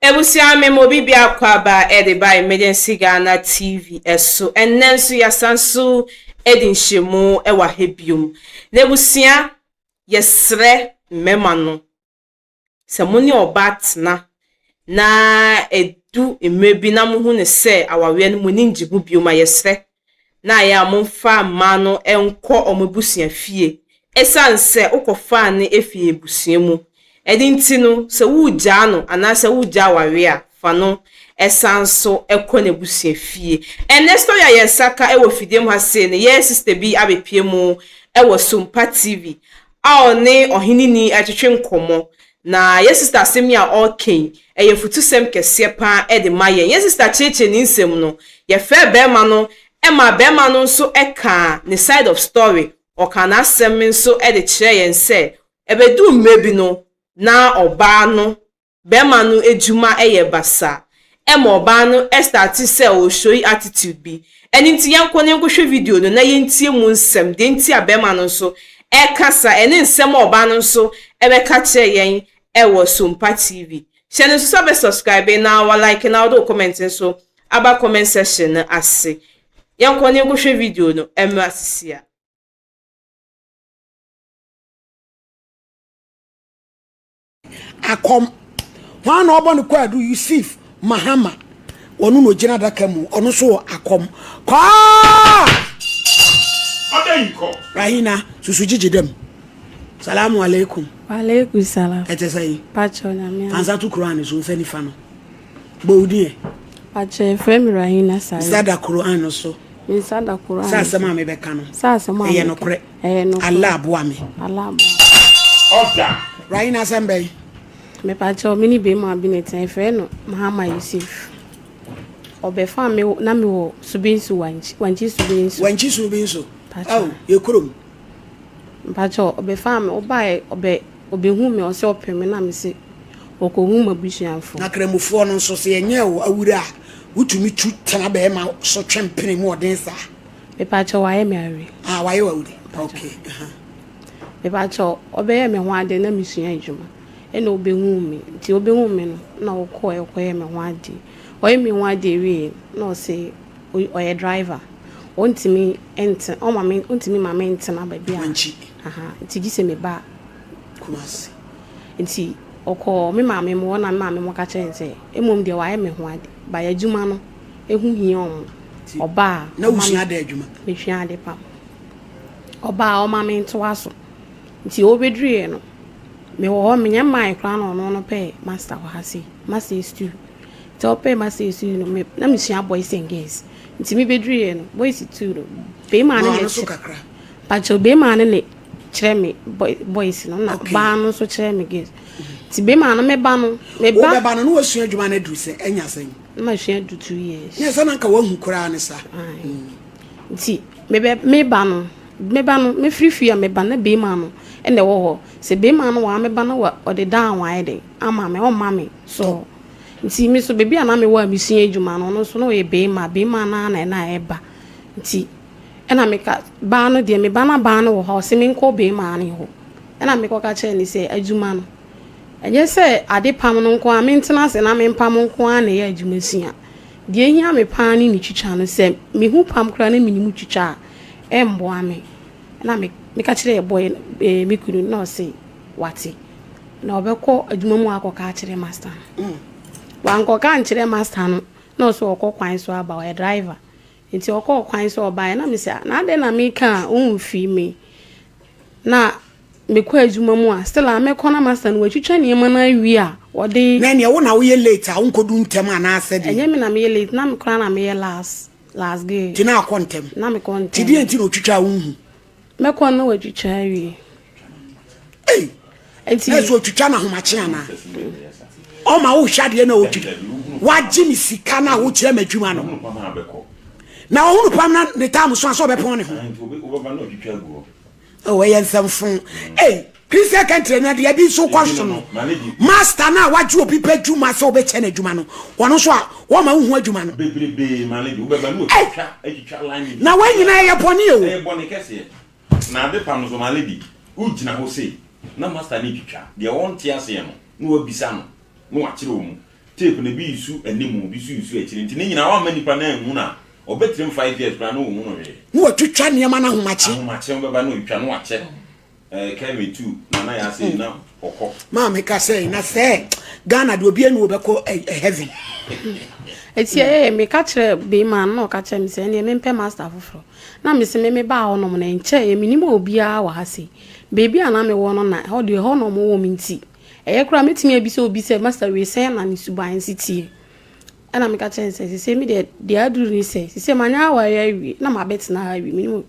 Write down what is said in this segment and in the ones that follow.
Abusua me ma obi biako aba de ba Emergency Ghana TV so. Ɛnnɛ nso yɛasan so de nhyɛmu wɔ ha biom. Na abusua, yɛsrɛ mmarima no sɛ mo ne ɔbaa tena na ɛdu mmerɛ bi na mohu no sɛ awareɛ no mo ani ngye ho biom a, yɛsrɛ na ayɛ a momfa mmaa no nkɔ wɔn abusua fie. Ɛsiane sɛ wokɔfaa no firi abusua mu, ɛno nti no sɛ woregyaa no anaasɛ woregyaa awareɛ a, fa no san so kɔ n'abusua fie. Ɛnnɛ story a yɛn nsa ka wɔ fidie mu ha sei no, yɛn sister bi abɛpue mu wɔ Sompa TV a ɔne ɔheneni retwetwe nkɔmmɔ. Na yɛn sister asɛm yi a ɔreka yi, ɛyɛ afutusɛm kɛseɛ pa ara de ma yɛn. Yɛn sister kyerɛkyerɛ ne nsɛm no, yɛfrɛɛ barima no maa barima no nso kaa ne side of story. Ɔkaa n'asɛm nso de kyerɛɛ yɛn sɛ, ɛbɛduu mmerɛ bi no, na ɔbaa no Bɛrima no adwuma yɛ basaa. Ɛma ɔbaa no starte sɛ ɔreshowi attitude bi. Ɛno nti yɛnkɔ na yɛnkɔhwɛ video no na yɛntie mu nsɛm, deɛ nti a bɛrima no nso reka saa, ɛne nsɛm a ɔbaa no nso bɛka kyerɛ yɛn wɔ Sompa TV. Hyɛ no nso sɛ wobɛ subscribe na wa like na wode wo comment nso aba comment section no ase. Yɛnkɔ na yɛnkɔhwɛ video no mmra sisia. Akɔm. Hwan na ɔbɔ no kwaadu? Yusuf Mahama. Ɔno na ɔgyina adaka mu. Ɔno nso wɔ akɔm. Kɔɔ! Rahina, susu gyigye dam. Salamu alaikum. Wa alaikum salam. Ɛte sɛ yi. Pacho nyame. Ansa to Quran so nsa nifa no. Bɔ wo din ɛ. Pacho yɛfrɛ me Rahina Sare. Nsa da Quran no so. Me nsa da Quran. Sɛ asɛm a mebɛka no. Sɛ asɛm a ɛyɛ nokorɛ. Ɛyɛ nokorɛ. Allah aboa me. Allah aboa me. Ɔda. Rahina asɛm bɛn? Mepakyɛw, me ne barima bi na ɛtena, yɛfrɛ no Mahama Yusuf. Ɔbɛfaa me na mewɔ Subinsu Wankyi, Wankyi Subinsu. Wankyi Subinsu? Pakyɛw. Oh, yɛ kurom. Mpakyɛw, ɔbɛfaa me, ɔbaeɛ, ɔbɛ, ɔbɛhuu me, ɔsɛ ɔpɛ me na mese ɔkɔhu m'abusuafoɔ. Na Kramofoɔ no nso, sɛ yɛnyɛɛ wo awura a, wotumi tu tena bɛrima so twe mpene mu ɔden saa? Mepakyɛw wayɛ me awi. Ah wayɛ wo awi okay. Mepakyɛw ɔbɛyɛ me ho ade na mesua adwuma ɛna ɔbɛhuu me nti ɔbɛhuu me no na ɔkɔɛ ɔkɔyɛ me ho ade ɔyɛ me ho ade wie na ɔse ɔyɛ driver ɔntumi nte ɔma me ɔntumi ma me ntena baabi a aha nti gye sɛ me ba Kumasi nti ɔkɔɔ me maame mo hɔ na me maame mo ka kyerɛ no sɛ mmom deɛ wayɛ me ho ade ba yɛ adwuma no ɛho hia wɔn. Ɔba a, Na wosua dɛn adwuma? Mesua ade pam. Ɔba a, ɔma me ntoa so. Nti ɔbɛduruiɛ no, mewɔ hɔ, menyɛ mmaeɛ koraa na ɔno no pɛɛ master wɔ ha sei, master stew. Nti ɔpɛɛ master stew no, me, na mesua boys and girls. Nti mebɛduruiɛ no, boys stew no, bɛrima no na kyerɛ. Mpakyɛw, bɛrima no na kyerɛ me boys no, na baa no nso kyerɛ me girls. Nti bɛrima no, meba no, meba. Wobɛba no, na wasua adwuma no aduru sɛ, anya sɛn? Na masua du 2 years. Nyɛ sɛ na nka wahu koraa ne sa. Nti mebɛ meba no meba no mefiri fie a meba na beema no ɛna ɛwɔ hɔ. Sɛ beema no wɔ ha meba no ɔde down ayɛ den ama me ɔmma me so. Nti me so baabi a na mewɔ a mesua adwuma no ɔno nso na ɔyɛ beema beema no ara na ɛna ɛba. Nti ɛna meka baa no deɛ meba na baa no wɔ hɔ a ɔse menkɔ beema no hɔ. Ɛna mekɔka kyerɛɛ no sɛ adwuma no Ɛnyɛ sɛ adepam no nko ara, mentena ase na mempam nko ara na ɛyɛ adwumasua. Deɛ ɛhia me pa ara ne ne twitwa no. Sɛ mehu pam koraa na mennim twitwa a, ɛmmoa me. Ɛna me meka kyerɛɛ boy no, eh, me kunu no, na ɔse wate. Na ɔbɛkɔ adwuma mu akɔka akyerɛ master no. Wankɔka ankyerɛ master no, na ɔse ɔkɔ kwan so aba, ɔyɛ driver. Nti ɔkɔɔ kwan so ɔbaeɛ, na mese, ah, na adɛn na meka a womfii me? Na mekɔ adwuma mu a, still a mɛkɔ na master no watwitwa nneɛma no awie a, ɔde. Na ɛneɛ wo na woyɛ late a wonkɔdu ntɛm anaasɛ deɛ? Ɛnyɛ me na meyɛ late, na me koraa na meyɛ last, last girl. Nti na akɔ ntɛm? Na mekɔ ntɛm. Nti deɛ nti na ɔtwitwa a wonhu? Mɛkɔ no na watwitwa awie. Ei! Nti. Na ɛsɛ ɔtwitwa no ahomakye anaa? Ɔma wohwɛ adeɛ na ɔtwitwa. Wagye me sika no a wokyerɛ me adwuma no. Na ɔhunu pam na ne tam so a sɛ ɔbɛpɔn ne ho. Oh, ɛyɛ nsɛmfo. Ei, Christian country no deɛ bi nso kɔ so no. Master no a wagye obi pɛ adwuma sɛ wobɛkyɛ no adwuma no, ɔno nso a wɔma wohu adwuma no. Bebrebe ma lady wobɛba no otwitwa atwitwa line. Na wɔn nyinaa ɛyɛ bɔne o. Ɛyɛ bɔne kɛseɛ. Na ade pam no so ma lady wogyina hɔ sei na master no retwitwa deɛ ɔnte aseɛ no na wabisa no na wakyerɛ wo mu. Tape no ebi resu anim, ebi nso resu akyire nti ne nyinaa wamma nipa no anhunu a, ɔbɛtirim 5 years koraa na ɔnhunu hwee. Na watwitwa nneɛma no ahomakye. Ahomakye bɛba na ɔtwa na wakyɛ. Kevin tu Nana yɛ ase na ɔkɔ. Maame ka sɛ na sɛ Ghana de obi anu wɔbɛkɔ heaven. Eti ɛyɛ meka kyerɛ bɛrima no na ɔka kyerɛ me sɛ ɛneɛ mempɛ master foforɔ. Na mese me mebaa hɔnom no nkyɛɛ menim obiara wɔ ha sei. Baabi a na mewɔ no na ɛhɔ deɛ ɛhɔ na ɔmo wɔ me nti. Ɛyɛ koraa mɛtumi abisa obi sɛ master wei sɛn na ne suban si teɛ. Ɛna meka kyerɛ no sɛ sese me deɛ deɛ aduru ne sɛ sese manya aware awie na mabɛtena ha awie menim obi.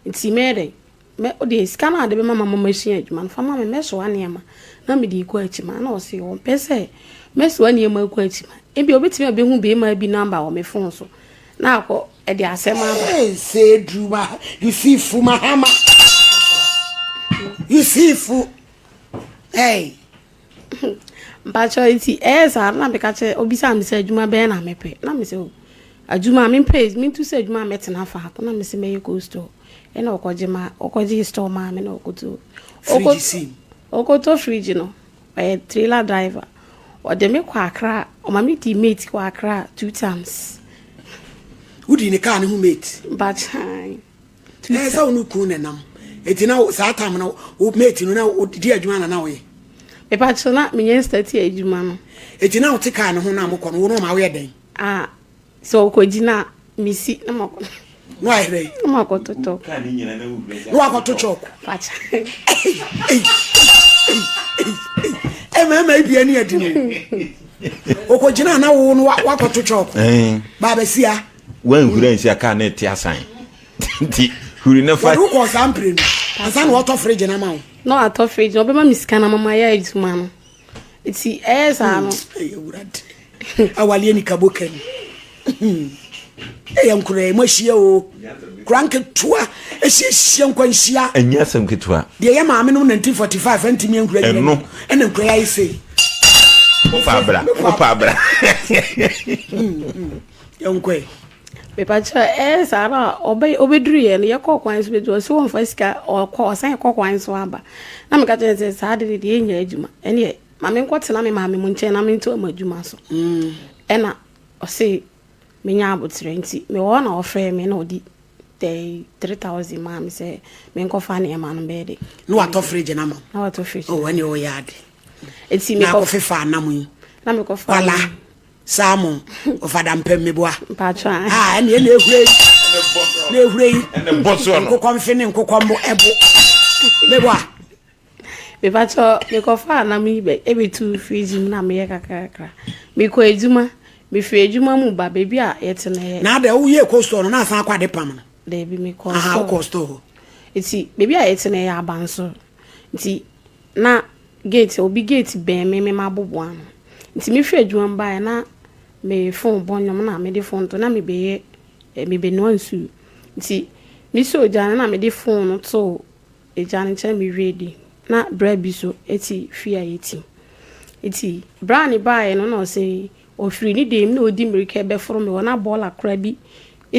Nti mɛyɛ dɛn? Mɛ ɔde sika no a ɔde bɛma ma masua adwuma no fa ma me mɛsoa nneɛma na mede kɔ akyima. Na ɔse ɔmpɛ sɛ mɛsoa nneɛma kɔ akyima. Ebi obetumi abɛhu bɛrima bi number wɔ me phone so na akɔ ɛde asɛm aba. Hey, sɛ duma Yusifu Mahama Yusifu, hey. Mpakyɛ nti ɛyɛ saa na meka kyerɛ obisa me sɛ adwuma bɛyɛ na mepɛ, na me sɛ o adwuma a mempɛ mentu sɛ adwuma a mɛtena faako, na me sɛ mɛyɛ cold store. Ɛna ɔkɔgye ma ɔkɔgye store maa me na ɔkɔtɔ fridge si. Ɔkɔtɔ fridge no, ɔyɛ trailer driver. Ɔde me kɔ Accra, ɔma me di mate kɔ Accra two times. Wodi ne kaa ne ho mate? Mpakyɛ. Ɛyɛ sɛ wo ne kun na nam eti na saa time no wo mate no na wodi adwuma na na woyɛ? Mepakyɛ, na menyɛ start adwuma no. Eti na wote kaa ne ho na mokɔ no, wo no ɔma woyɛ dɛn? Ah, sɛ ɔkɔgyina mesi na makɔ. Na wayɛ dɛn? Na makɔtotɔ. Na wakɔto chalk. Pakyɛ. Mmarima yi bia ni adi no ɔkɔgyina na wo no wakɔto chalk baabasia. Wanhuri ansi a kaa na ɛte asan nti huri ne fa. Wɔde wokɔɔ saa mpire no ansa na wɔtɔ fridge no ama wo? Na watɔ fridge na ɔbɛma me sika na mama yɛ adwuma no nti ɛyɛ saa no. Ɛyɛ wurade awaleɛ ni kabo kani ɛyɛ nkoraa mu ahyia o kora nketewa ahyiahyia nkwanhyia. Ɛnyɛ asɛm ketewa. Deɛ yɛ maame nom 1945 ɛntumi ankura nyina ɛno ɛna nkura yɛ ayɛ sei. Wopa abra, wopa abra. Yɛnkɔe. Mepakyɛ, ɛyɛ saa na ɔbɛ ɔbɛduru yɛ no, yɛkɔ kwan so bɛduru, ɔsɛ wɔmfa sika, ɔkɔ ɔsan kɔ kwan so aba na meka kyerɛ sɛ saa de deɛ ɛnyɛ adwuma, ɛneɛ ma menkɔtena me maame mu nkyɛn na mento ama adwuma so. Ɛna ɔse menya abotrɛ nti mewɔ hɔ na ɔfrɛ me na ɔde 3000 maa me sɛ menkɔfa nneɛma no bɛyɛ de. Na watɔ fridge no ama wo? Na watɔ fridge. Oh, ɛne ɔyɛ ade. Nti na akɔfefa anam yi na mekɔfa kwala salmon ɔfada mpɛm meboa. Mpakyɛ. Ah, ɛne ɛna ehura yi na ehura yi ɛna bɔ so no nkokɔ mfe ne nkokɔ mbo ɛbo meboa. Mepakyɛ, mekɔfa anam yi bɛ ɛbɛtu fridge mu na meyɛ kakrakra. Mekɔ adwuma, mefiri adwuma mu ba baabi a yɛte no yɛ. Na adɛ woyɛ kɔ store no na asan akɔ ade pam no? Daabi, mekɔ store. Wokɔ store hɔ. Nti baabi a yɛte no yɛ abansoro nti na gate obi gate bɛn me me mabobo ano. Nti mefiri adwuma mu baeɛ na me phone bɔ nnwom na mede phone to na mebɛyɛ mebɛnoa nsuo. Nti mesɔ ogya no na mede phone no too egya no nkyɛn mewie di na bra bi so te fie a yɛte. Nti bra ne baeɛ no na ɔse ɔfiri ne dan mu na ɔdi mmirika bɛforo me hɔ na bɔɔla koraa bi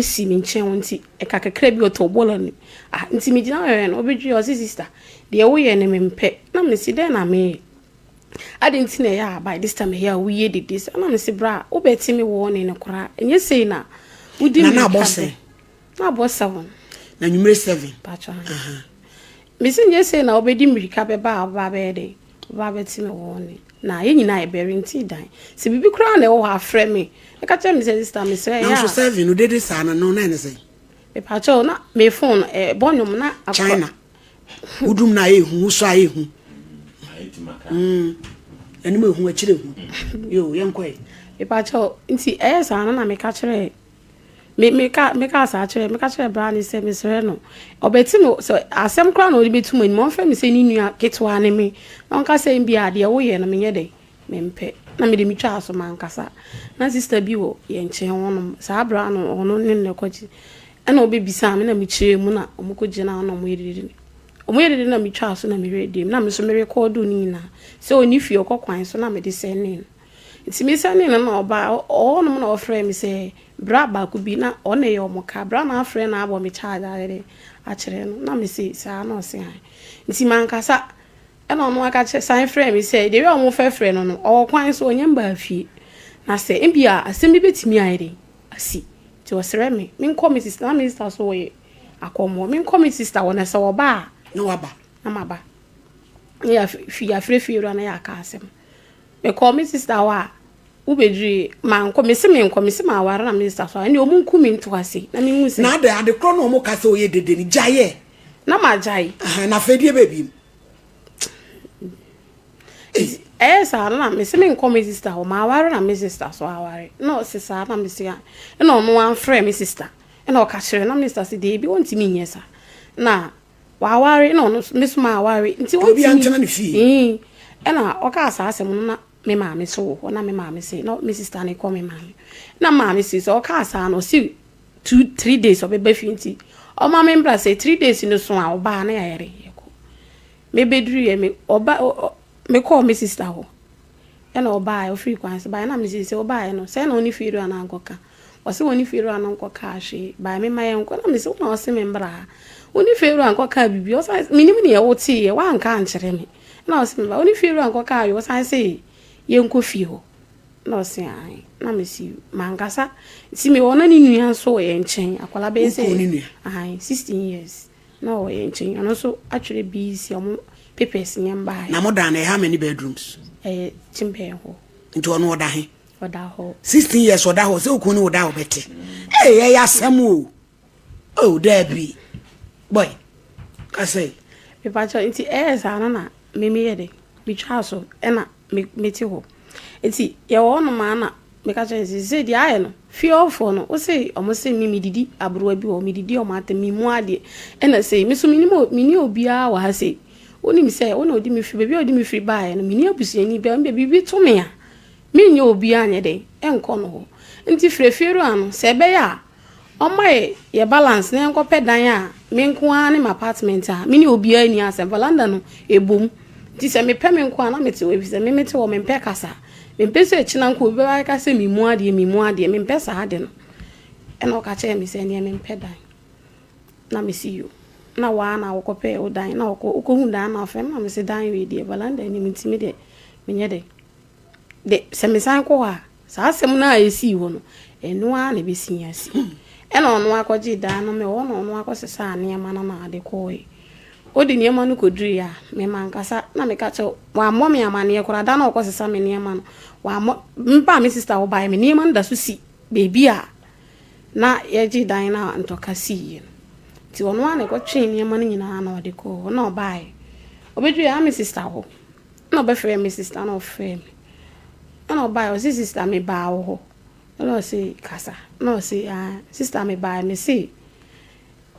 si me nkyɛn hɔ nti ɛka kakra bi ɔtɔ bɔɔla no. Ah, nti megyina hɔ no ɔbɛdwiri, ɔse sister deɛ woyɛ no mempɛ. Na mese dɛn na meyɛ? Adɛn nti na ɛyɛ a by this time ɛyɛ a woyɛ dede saa? Na mese bra wobɛte me wɔɔne no koraa ɛnyɛ sei na wodi Na na abɔ mmirika sɛn? bɛ. Na abɔ 7. Na nwummere 7. Pakyɛ. Mese nyɛ sei na wobɛdi mmirika bɛba a wobɛba bɛyɛ dɛn? Wobɛba bɛte me wɔɔne. Na yɛn nyinaa yɛbɛrente dan. Sɛ biribi koraa na ɛwɔ hɔ a frɛ me. Ɛka kyerɛ me sɛ sister mesrɛ Nanso ɛyɛ a. 7 no dede saa no no na ɛne sɛn? Mepakyɛ na me phone no ɛbɔ nnwom na akɔ. China. Wodum na ayɛ hu, wosɔ ayɛ hu. Anim ehu, akyire hu. Yo, yɛnkɔ ɛ. Mepakyɛ nti ɛyɛ saa no na meka kyerɛ me meka meka saa kyerɛ meka kyerɛ bra ne sɛ mesrɛ no ɔbɛte me sɛ asɛm koraa na ɔde bɛtu m'anim, ɔmfrɛ me sɛ ne nua ketewa ne me na ɔnka sɛ bi a deɛ woyɛ no menyɛ dɛn mempɛ, na mede metwaa so mankasa. Na sister bi wɔ yɛn nkyɛn hɔnom saa bra no, ɔno ne no kɔgye ɛna ɔbɛbisaa me na mekyerɛ mu na ɔmo kɔgyina hɔ na ɔmo yɛ dede ɔmo yɛ dede na metwaa so na merɛ diem na me nso merekɔɔdo ne nyinaa sɛ ɔni fie ɔkɔ kwan so na mede sɛnee no. Nti me sɛnee no na ɔbaa ɔhɔnom na ɔfrɛ me sɛ bra baako bi na ɔne yɛ ɔmo ka bra na afrɛ na abɔ me charge ayɛ dɛ akyerɛ no na me se saa na ɔse ae. Nti mankasa ɛna ɔno aka kyerɛ san frɛ me sɛ deɛ ɔmo fɛfrɛ no no ɔwɔ kwan so ɔnyɛ mbaa fie. Na sɛ ebia asɛm bi bɛtumi ayɛ dɛn asi. Nti ɔsrɛ me menkɔ me sister, na me sister nso wɔyɛ akɔmmoɔ, menkɔ me sister hɔ na sɛ ɔba a. Na waba. Na maba. Na yɛafi yɛafrɛ fiewura na yɛaka asɛm. Mekɔɔ me sister hɔ a, wobɛdurui, mankɔ, mese menkɔ, mese maware na me sister so a, ɛnneɛ ɔmo nku me nto ase na menhu sɛ. Na adɛn, ade korɔ na ɔmo ka sɛ ɔyɛ dede no, gyae ɛ. Na magyae. Ahan, na afei deɛ bɛɛ biem? Nti ɛyɛ saa no na mese menkɔ me sister hɔ, maware na me sister so aware. Na ɔse saa na mese a, ɛna ɔno amfrɛ me sister, ɛna ɔka kyerɛ na me sister se deebi ɔntumi nyɛ saa. Na waware na ɔno nso me nso maware nti ɔntumi. Obiara ntena ne fie. Ɛna ɔkaa saa asɛm no na me maame so wɔ hɔ na me maame se na me sister no kɔ me maame. Na maame se sɛ ɔkaa saa no ɔse 2, 3 days ɔbɛba fie nti ɔma me mbra sɛ 3 days no so a ɔbaa na yɛayɛre yɛkɔ. Mebɛduruiɛ me ɔba mekɔɔ me sister hɔ ɛna ɔbaeɛ ɔfiri kwan so baeɛ na mese sɛ ɔbaeɛ no sɛ na ɔne fiewura no ankɔka. Ɔse wɔne fiewura no nkɔkaa hwee baeɛ mema yɛnkɔ na mese wo na ɔse me mbra ha. Wo ne fiewura nkɔkaa biribi ɔsan menim neɛ woteeɛ woanka ankyerɛ me. Na ɔse me ba wo ne fiewura nkɔkaa hwee ɔsan se yɛnkɔ fie hɔ. Na ɔse ae na mese mankasa nti mewɔ na ne nua nso wɔ yɛn nkyɛn akwadaa bɛyɛ sɛ Wo kunu ne nua? Ae, 16 years na ɔwɔ yɛn nkyɛn ɔno nso atwerɛ BEC ɔmo papers nyɛ mbaeɛ. Na mo dan no ɛyɛ how many bedrooms? Ɛyɛ kyembɛn hɔ. Nti ɔno ɔda he? Ɔda hɔ. 16 years ɔda hɔ sɛ wo kunu ne wo da a ɔbɛte. Ee ɛyɛ asɛm o. Oh daabi. Boy kasa yi. Mepakyɛw nti ɛyɛ saa no na me meyɛ dɛ metwaa so ɛna me mete hɔ. Nti yɛwɔ hɔ nom a na meka kyerɛ no sɛ sesei deɛ ayɛ no fie hɔfoɔ no wose ɔmo se me medidi aberewa bi wɔ hɔ medidi ɔmo atɛm memu adeɛ ɛna sei me so menim menni obiara wɔ ha sei wonim sɛ wo na odi me firi baabi a odi me firi baeɛ no menni abusuani biara mbɛ biribi to me a menyɛ obiara nyɛ dɛn ɛnkɔ no hɔ nti frɛ fiewura no sɛ ɛbɛyɛ a ɔmma yɛ yɛ balance na yɛnkɔpɛ dan a me nko ara ne m'apartment a me ne obiara nni asɛm. Veranda no ɛbom nti sɛ mepɛ me nko a na mete hɔ efisɛ me mete hɔ mempɛ kasa. Mempɛ sɛ akyina nko obi bɛba abɛka sɛ memmu adeɛ memmu adeɛ mempɛ saa ade no. Ɛna ɔka kyerɛɛ me sɛ ɛneɛ mempɛ dan. Na mese yo. Na waa na wokɔpɛɛ wo dan na wokɔ wokɔhu dan na wofrɛ me na mese dan wei deɛ veranda anim nti me deɛ menyɛ dɛn. De, sɛ mesan kɔ hɔ a, saa asɛm no a esii hɔ no, ɛno ara na ebesi asi. Ɛnna ɔno ara kɔgyee dan no, mewɔ hɔ na ɔno ara kɔsesaa nneɛma no na ɔde kɔe. Ɔde nneɛma no kɔduruiɛ a, me mankasa na meka kyerɛ, wammɔ me amanneɛ koraa, da no a ɔkɔsesa me nneɛma no, wammɔ, mebaa me sista hɔ baeɛ, me nneɛma no da so si baabi a na yɛgye dan no a ntɔka siiɛ no. Nti ɔno ara na ɛkɔtwee nneɛma no nyinaa na ɔde kɔɔ hɔ, na ɔbaeɛ. Ɔbɛduruiɛ a, na me sista hɔ. Ɛna ɔbɛfrɛɛ me sister na ɔfrɛɛ me. Ɛna ɔbaeɛ ɔse sister mebaa wo hɔ. Ɛna ɔse kasa. Ɛna ɔse ah sister mebaeɛ mese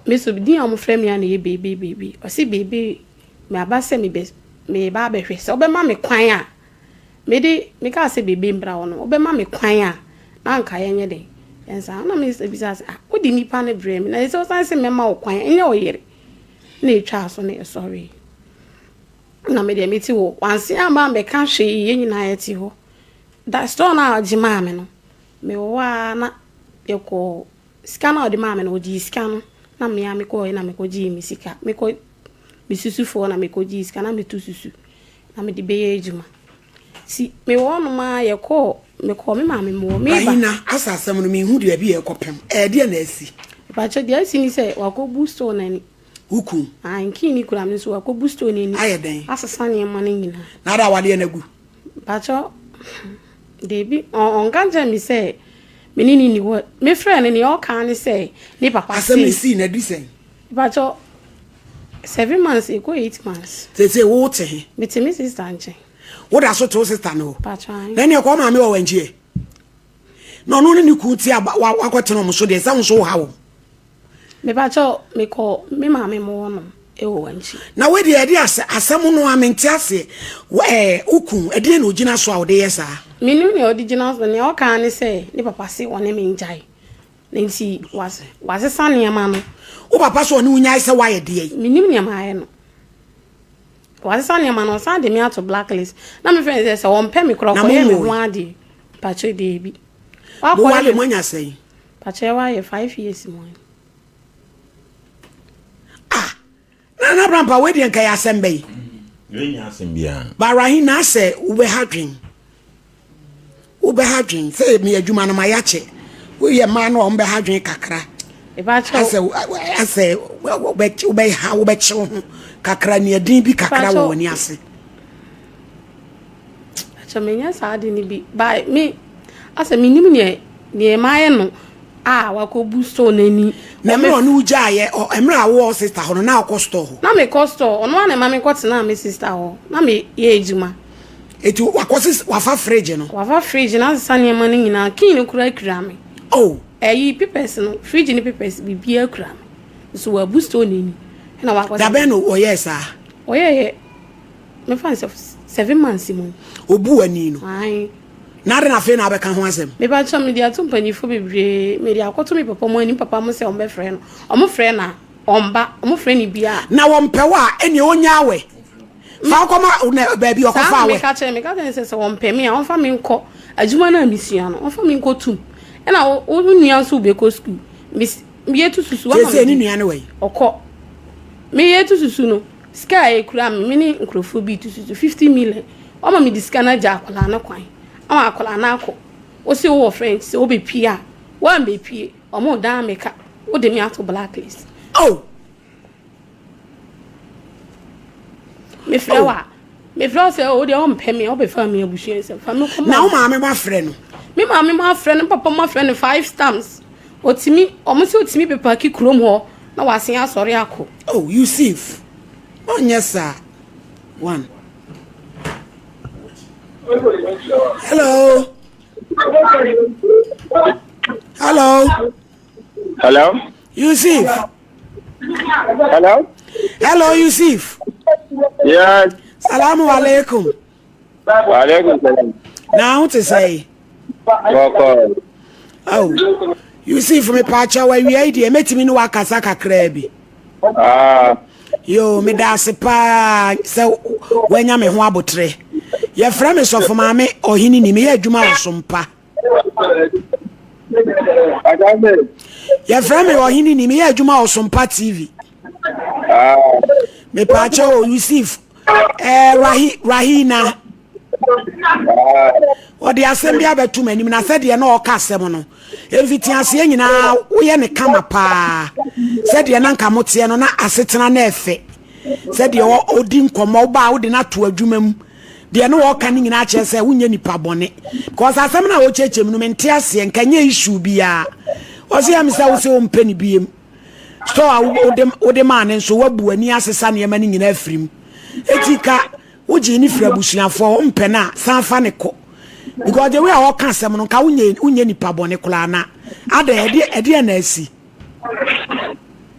me so din a wɔfrɛ me a na ɛyɛ beebe beebe. Ɔse beebe maba sɛ mebɛ meba abɛhwɛ sɛ wobɛma me kwan a mede mekaa sɛ beebe mbra hɔ no wobɛma me kwan a na anka yɛnyɛ dɛn yɛnsa. Ɛna me sister bisaa sɛ ah wode nipa no brɛɛ me na ɛsɛ wosan se mɛma wo kwan ɛnyɛ wo yere. Na ɛtwaa so na yɛsɔree. Na me deɛ mete hɔ. Wanse amma ammɛka hwee, yɛn nyinaa yɛte hɔ. Da store no a ɔgye maa me no, mewɔ hɔ ara na yɛkɔɔ, sika no a ɔde maa me no, ɔgyee sika no, na me ara mekɔeɛ na mekɔgyee me sika. Mekɔ me susufoɔ na mekɔgyee sika na meto susu na mede bɛyɛ adwuma. Nti mewɔ hɔnom ara yɛkɔɔ, mekɔɔ me maame mu hɔ. Meba. Rahina, asa asɛm no, menhu deɛ bi a ɛrekɔpem. Ɛɛ deɛ na asi? Mepakyɛ, deɛ asi ne sɛ, wakɔbu store no ani. Wo kun. Ae, nkii ne kura me nso wakɔbu store no ani. Ayɛ dɛn? Asesa nneɛma no nyinaa. Na ada awadeɛ no agu? Mpakyɛ, dabi, ɔnka nkyerɛ me sɛ me ne no nni hɔ. Mefrɛɛ no, nea ɔka ne sɛ ne papa se. Asɛm no sii no adi sɛn? Mpakyɛ, 7 months, ɛkɔ 8 months. Seesei wo te he? Mete me sister nkyɛn. Woda so te wo sister no hɔ? Mpakyɛ, ae. Na ɛneɛ kɔ wo maame wɔ w'ankyi ɛ? Na ɔno ne ne kun te a wakɔtena wɔn so deɛ, sɛ wo nso woha wɔn. Mepakyɛw, mekɔ me maame mo hɔ nom wɔ wankyi. Na wei deɛ ɛde asɛ asɛm no a mente aseɛ wɔ ɛɛ wo kun ɛdeɛn na ɔgyina so a ɔde yɛ saa. Menim nea ɔde gyina so nea ɔka ara ne sɛ ne papa se ɔne me ngyae na nti wasesa nneɛma no. Wo papa se ɔne wo nyae sɛ woayɛ deɛn? Menim nea mayɛ no. Wasesa nneɛma no ɔsan de me ato black list na me frɛ no sɛ sɛ ɔmpɛ me koraa ɔkɔyɛ me ho adeɛ mpakyɛw deebi. Mo wale moanya sɛn? Pakyɛ wayɛ 5 years mu ni. Ah! Nana Abrampa wei deɛ nka yɛ asɛm bɛyi. Wei nyɛ asɛm biara. Ba Rahim na asɛ wobɛha dwen. Wobɛha dwen sɛ meyɛ adwuma no ma yɛakyɛ. Woyɛ mmaa no a wɔbɛha dwen kakra. Asɛ asɛ wobɛha wobɛkye wo ho kakra nea din bi kakra wɔ w'ani ase. Akyɛ menyɛ saa ade no bi by me asɛ menim neɛ neɛ mayɛ no a wakɔbu store no ani. Na mmerɛ ɔne wo gyaeɛ mmerɛ a wowɔ sister hɔ no na wokɔ store hɔ? Na mekɔ store ɔno ara na ɛma mekɔ tenaa me sister hɔ na meyɛ adwuma. Eti wakɔ sis wafa fridge no? Wafa fridge no asesa nneɛma no nyinaa key no koraa kura me. Oh. Ɛyi papers no fridge ne papers biribiara kura me nso wabu store no ani ɛna wakɔ. Dabɛn na ɔyɛɛ saa? Ɔyɛɛ Mefa no sɛ 7 months mu. Obu w'ani no. Ae. Na adɛn na afei na abɛka ho asɛm? Mepakyɛw mede ato mpanyinfoɔ bebree, mede akɔto me papa mu anim, papa mo sɛ wɔn bɛfrɛ no, wɔn frɛ no a, ɔmba, wɔn frɛ no bi a. Na wɔmpɛ wo a, ɛnneɛ ɔnyaa wɛ. Fa wo kɔma baabi ɔkɔfaa wɛ. Saa na meka kyerɛ, meka kyerɛ no sɛ sɛ wɔmpɛ me a, wɔmfa me nkɔ adwuma no a mesua no, wɔmfa me nkɔ tum. Ɛna wo nua nso wobɛkɔ sukuu, meyɛ tu susu. Seesei ne nua no wɔ yi? Ɔkɔ. Meyɛ tu susu no. Sika a ekura me, me ne nkurɔfoɔ bi retu susu, 50 million. Wama mede sika no agya akwadaa no kwan ama akwadaa no akɔ. Wose wowɔ friend sɛ wobɛpie a, woambɛpie, wɔredan me ka, wode me ato blacklist. Oh! Mefrɛ wo a, mefrɛ wo sɛ wo deɛ wompɛ me a, wobɛfa me abusua nsɛm. Fa me kɔma. Na wo maame mo afrɛ no? Me maame mo afrɛ no, me papa mo afrɛ no five times. Otumi, wɔn sɛ otumi bɛpaaki kurom hɔ na wasen asɔre akɔ. Oh Yusuf, ɔnyɛ saa. One. Hello. Hello. Hello. Yusuf. Hello. Hello Yusuf. Yes. Salamu alaikum. Waalaikum salam. Na ho te sɛ? Bɔkɔ. Oh, Yusuf me paakyɛ wa wia yi deɛ mɛtumi ne wakasa kakraa bi. Ah. Yo, me da ase paa sɛ wanya me ho abotrɛ. Yɛfrɛ me sɔfo maame ɔhene ni meyɛ adwuma wɔ Sompa. Yɛfrɛ me ɔhene ni meyɛ adwuma wɔ Sompa TV. Ah. Mepaakyɛ o Yusuf eh, Rahi, Rahina. Ɔde asɛm bi abɛto m'anim na sɛdeɛ na ɔka asɛm no mfitiaseɛ nyinaa woyɛ ne kama paa sɛdeɛ na nka moteɛ no na asetena na ɛfɛ sɛdeɛ ɔdi nkɔmmɔ wobaa wode no ato adwuma mu deɛ ne wɔka no nyinaa kyerɛ sɛ wonyɛ nipa bɔne because asɛm no a wɔkyerɛkyerɛ mu no mente aseɛ nka nyɛ issue biara ɔsɛ yɛ me sɛ wo sɛ wompɛ ne biem store a wode wode maa ne nso wabu ani asesa nneɛma no nyinaa afiri mu eti ka wogye ne firi abusuafoɔ wompɛ no a san fa ne kɔ because the way a ɔka asɛm no nka wonyɛ wonyɛ nipa bɔne koraa na adɛ ɛdeɛ ɛdeɛ na asi.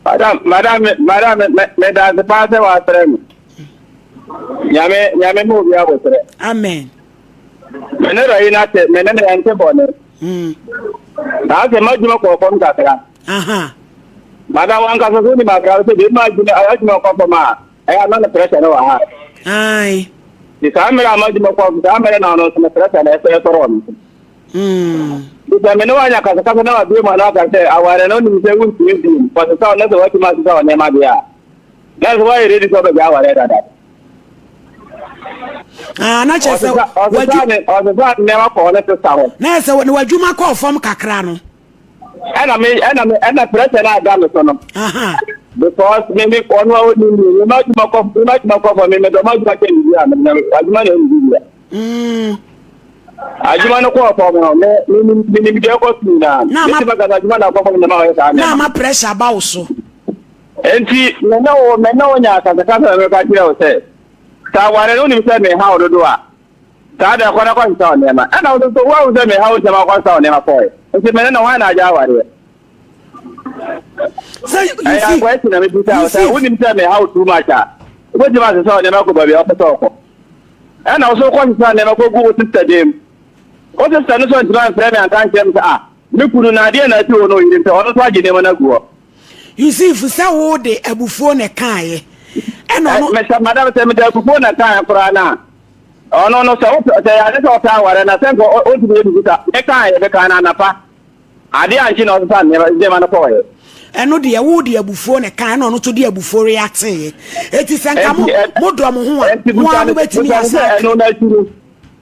Madam madam madam meda ase paa sɛ w'afrɛ me nyame nyame ma obi abotrɛ. Amen. Me ne rayi na te me ne ne yɛnte bɔne. Mm. Na asɛ m'adwuma kɔɔ fam kakra. Aha. Madam wankasa so nim akra sɛ deɛ ma adwuma adwuma kɔ fam a ɛyɛ ama no pressure no wɔ ha. Ae. Nti saa mmerɛ a m'adwuma kɔ fam saa mmerɛ na ɔno nso no pressure na ɛsɛ ɛsɔrɔ no. Mm. Nti sɛ me ne wanya kasakasa na wabie mu ano aka sɛ aware no nim sɛ wontumi bio kɔsesa wo na sɛ woatumi asesa wo nneɛma deɛ a na sɛ woayɛ ready sɛ wobɛgya aware dada. Ah, na kyerɛ sɛ ɔsesa nneɛma kɔɔ ne sesa hɔ. Na sɛ w'adwuma kɔɔ fam kakra no. Ɛna me ɛna me ɛna pressure na ada me so no. Because me me ɔno a ɔni mi mi ma adwuma kɔ mi ma adwuma kɔ fam mi mi dɔ ma adwuma kyɛ mi bi a mi na adwuma na ɛmi bi a. Adwuma no kɔɔ fam no me me mi nim deɛ ɛkɔ so nyinaa. Na Mi ama ti ma kasa adwuma na akɔ fam na ma ɔyɛ saa na nneɛma. ama pressure aba wo so. Enti me ne wo me ne wo nya akasakasa na meka kyerɛ wo sɛ sɛ aware no wonim sɛ meha wo dodo a saa da kɔ na kɔsesa wo nneɛma ɛna wo nso woahu sɛ meha wo ntɛm akɔsesa wo nneɛma kɔe nti me ne no hwan na agya awareɛ Sɛ you ɛyɛ see akwa akyi na mebisa you wo sɛ see wonim sɛ meha wo too much a wobɛtumi asesa wo nneɛma kɔ baabi a wopɛ sɛ wokɔ ɛna wo so wokɔsesa nneɛma kɔgu wo sister dan mu wo sister no so ntumi amfrɛ me anka nkyerɛ me sɛ ah me kunu na adeɛ na asi wɔ no ɔyere nti ɔno nso agye nneɛma no agu hɔ Yusuf sɛ wo de abufuo na ɛkaeɛ ɛna ɔno. Mr. Madam sɛ mede abufuo na ɛkaeɛ koraa no a ɔno no sɛ wopɛ sɛ yɛade sɛ ɔpɛ aware na sɛ nka ɔntumi yɛ biribi sa mekaeɛ mekae no anapa adeɛ ankye na ɔsesa nneɛma nneɛma no kɔɔeɛ. Ɛno deɛ wo de abufuo na ɛkaeɛ ɛna ɔno nso de abufuo reacteeɛ eti sɛ nka mo mo dɔ mo ho a mo ara mo bɛtumi asa aka. Ɛno no akyi no.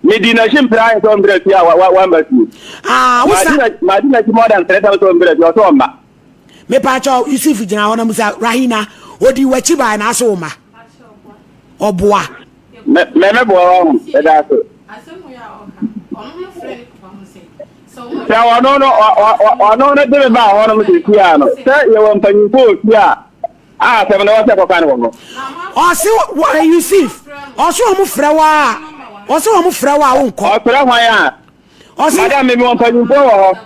Medi n'akyi mpere ayɛ sɛ ɔmbrɛ fie a wamba fie. Ah, wo sa. Madi n'akyi more than 3 times sɛ ɔmbrɛ fie, ɔsɛ ɔmba. Mepaakyɛw, Yusuf gyina hɔ na musa Rahina, odi w'akyi bae na ase wo ma. Ɔboa. Me me me boa wa ho, ɛda ase. Sɛ ɔno no ɔno no de me baa hɔ nom sɛsi a no, sɛ yɛwɔ mpanyimfo wɔ fie a, a asɛm no wɔ sɛ kɔka no wɔ hɔ. Ɔse wɔ Yusuf, ɔse wɔn frɛ wo a, ɔse wɔn frɛ wo a wonkɔ. Ɔfrɛ hwan a? Ɔse. Madam, me mewɔ mpanyimfoɔ wɔ hɔ.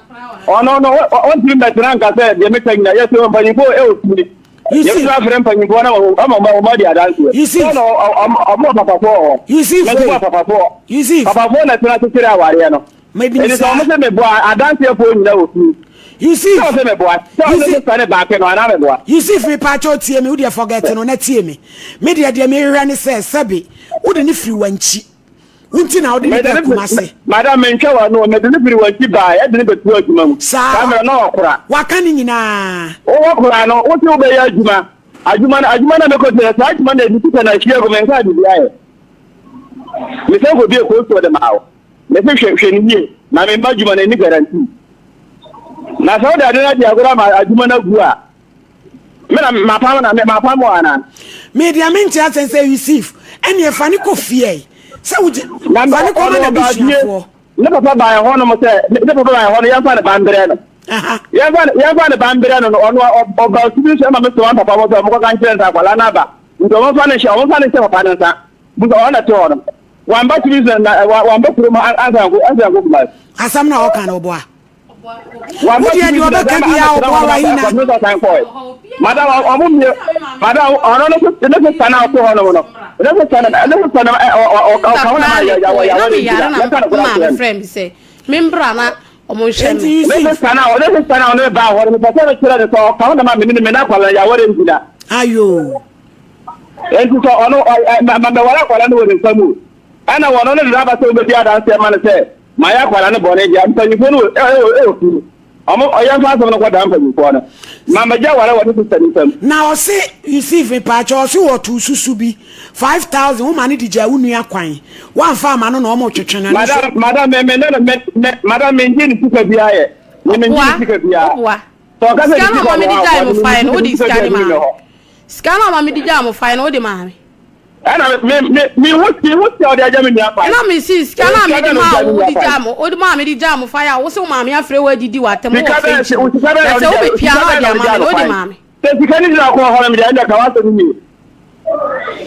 Ɔno no, ɔntumi mbɛtena nka sɛ deɛ meka nyina yɛ sɛ mpanyimfoɔ ɛwɔ fie. Yusuf. Yɛbɛtumi afrɛ mpanyimfoɔ na ama wɔn adi adanseɛ. Yusuf. Sɛ na ɔmo wɔ papafoɔ wɔ hɔ. Yusuf. Na mewɔ papafoɔ. Yusuf. Papafoɔ na tena kyekyere awareɛ no. Mebini Ɛnti sɛ saa. ɔmo sɛ meboa adanseɛfoɔ nyina wɔ fie. Yusuf. Sɛ ɔsɛ meboa. Sɛ ɔsɛ Yusuf. sista ne baake no anaa meboa. Yusuf mepaakyɛw tie me, wo deɛ forget no na tie me. Me deɛ deɛ mehwehwɛ ne sɛ sɛbe wode ne firi wankyi. Wo nti na wode no baa Kumase. Madam, mentwa w'ano, mede no firi w'akyi baeɛ, ɛde no bɛtoo adwuma mu. Saa, Saa mmerɛ na ɔkora. Waka ne nyinaa. Wowɔ kora no, wo se wobɛyɛ adwuma. Adwuma no, adwuma no a mekɔsɛ no, saa adwuma no na ɛde sika no ahwie agu, menkaa biribi ayɛ. Mesan kɔbie cold store de maa wo. Mese hwɛ, hwɛ no yie, na memma adwuma no ɛnni guarantee. Na sɛ wode ade no adi agorɔ ama adwuma no agu a, Me na mapam na me mapam wɔ ana. Me deɛ me nte asɛn sɛ Yusuf ɛneɛ fa ne kɔ fie sɛ wogye fa ne kɔ ma n'abusuafoɔ. Ne papa baa ɛhɔ nom sɛ ne papa baa ɛhɔ no yɛmfa ne ba mbrɛ no. Yɛmfa yɛmfa ne ba mbrɛ no no ɔno ɔba su bi nso ɛma me soma papa hɔ sɛ ɔmo kɔka nkyerɛ no sɛ akwadaa no aba nti ɔmo mfa ne nhyɛ ɔmo mfa ne nhyɛ papa no nsa busa ɔno na ɛte hɔ no wamba tumi nso na wamba kurom ansa nko ansa nko kuma. Asɛm na ɔka no ɔboa. Wo deɛ deɛ ɔbɛka biara ɔboa wa yi na. Madam ɔmo mie madam ɔno ne ne sista na ɔte hɔ nom no ne sista no ne sista no ɔka ho na ma yɛ yawɔ yawɔ ne ntina yɛka no kora kyerɛ no. frɛ mi sɛ membra na ɔmo nhwɛ me. Ne sista na ne sista na ɔno ba hɔ no mepɛ sɛ mekyerɛ ne sɛ ɔka ho na ma me ne me na akwadaa yawɔ ne ntina. Ayo. Enti sɛ ɔno ma mɛware akwadaa no wɔ ne nsa mu ɛna wɔn no de n'aba sɛ wɔbɛdi adanseɛ ma no sɛ Mayɛ akwadaa no bɔne deɛ, mpanyinfoɔ no wɔ ɛwɔ fie. Ɔmo ɔyɛ nfa asɛm no kɔ daa mpanyinfoɔ no. Ma mɛgya aware wɔ ne sista no nsam. Na ɔse Yusuf mepaakyɛw ɔse wɔtoo susu bi 5000 woma no de gyaa wo nua kwan wamfa ama no na ɔmo twetwe no ɛno nso. Madam madam me me ne no me me madam me ngye ne sika biara yɛ me me ngye ne sika biara. Ɔboa. Sɛ ɔka sɛ Sika ne no sika ɔma wɔ me de hɔ a gyae ɔde mo me fae no me wode sika sika biara no nni maa me me. hɔ. Sika no ɔma me de gyaa mo fae no wode maa me. Ɛna me me me hu me hu sika ɔde agya me nua fae. Ɛna me si sika no a Sika mede bɛn na maa ɔde wo agya me wode nua fae? gyaa mo wode maa mede gyaa mo fae a wo se wo maame afrɛ wo adidi w'atɛm wɔ Sika bɛn fridge mu sika bɛn na na sɛ ɔde gya wobɛpia sika na bɛn ɔde na ɔde ama gyaa me no no wode fae? maa me. Sɛ sika no gyina kɔn hɔ no deɛ ɛnna ka w'asɛm yie.